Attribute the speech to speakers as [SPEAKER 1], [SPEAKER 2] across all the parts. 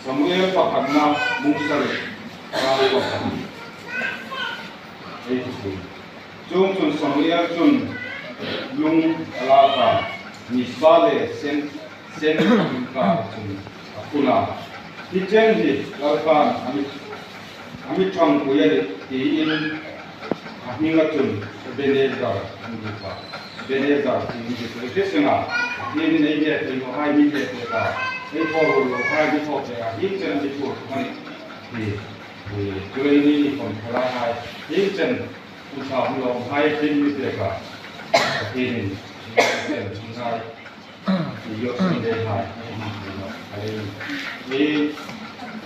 [SPEAKER 1] Samuel pakhatna mungsarih ral pakhat ei thupui. Chung chun Samuel chun lung a lak a, Mizpah leh Sen Sen inkar chun a phun a. Hi chen hi Lalpa'n a mi a mi thangpui a ni tiin a hminga chun Ebenezer an bik a. Ebenezer tih mi chu i hre a, a hming in ei ve thei lo hai mi ve pek a, ei thaw ru lo hai mi thaw pek a, him chen a mi phur thung a ni ti chulei ni ni kawm thalai hai him chen u tha hmu lo awm hai hlim mi pek a, Pathian in him chen hming hai ti yo Sunday hai a hmang thei lo a lei ni.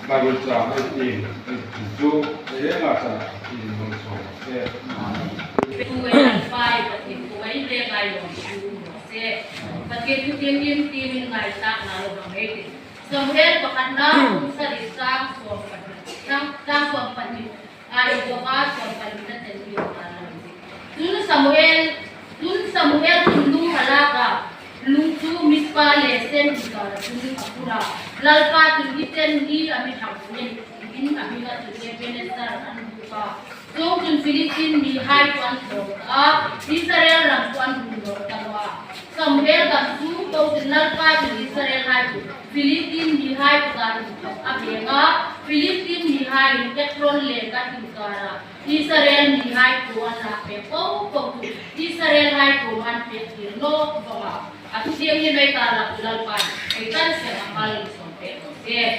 [SPEAKER 1] Bible chang ei tim ei thung chu ei reng ah chan Pathian in rawn chhawm ang che.
[SPEAKER 2] Samuel pakhatna kum sarih sang 12 sang 12 a inbawka 12 na tel hi awm dan a lo ni. Cun Samuel cun Samuel thinlung a lak a, lung chu Mizpah le Sen inkar ah cun a phur a, Lalpa cun hi chen hi a mi thangpui a ni tiin a hming a cun Ebenezer an buk a. Chung cun Filistin mi hai cu an tlawng ta a, Israel ram cu an hun lawng ta lo a. Samuel dang cu ko cun Lalpa cun Israel hai cu Filistin mi hai pakhat in a veng a, Filistin mi hai in Ekron le Gath inkar ah Israel mi hai phu an lak pek paohpaoh cu Israel hai phu an pek dir nawk bang ah a thutiang hi mei karlak cu Lalpa nih ei tan siang a mal in sawm pek ko seh.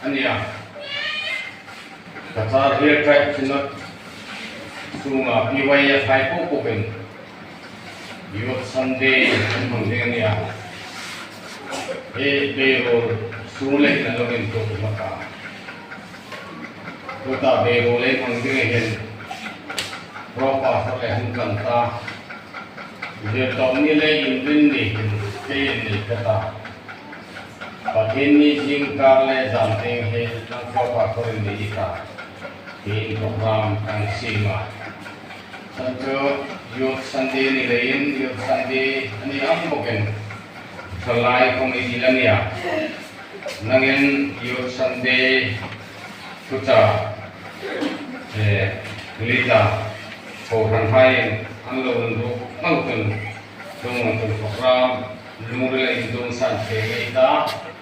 [SPEAKER 1] Ania Cachar Hill Tract Synod chhunga PYF hai pawh pawhin Youth Sunday an hmang ding ania. He payroll chhung leh in an lo intuah hmasa. Chutah payroll ei hmang ding ah hian Pro Pastor leh hun kan ta Zirtawpni leh Inrinni hin kei an nei phawt a. Pathianni zingkar leh zanteng hi Tlangkhua Pastor in ni ita tiin program kan sim a. Chan chu Youth Sunday ni leiin Youth Sunday a ni ang bawkin thalai kawng i dil a nia. Nangin Youth Sunday thucha eh Lita kohhran haiin an lo ruk hmang chun.
[SPEAKER 3] Tung tung program lungrila in dung san fe ngei ta.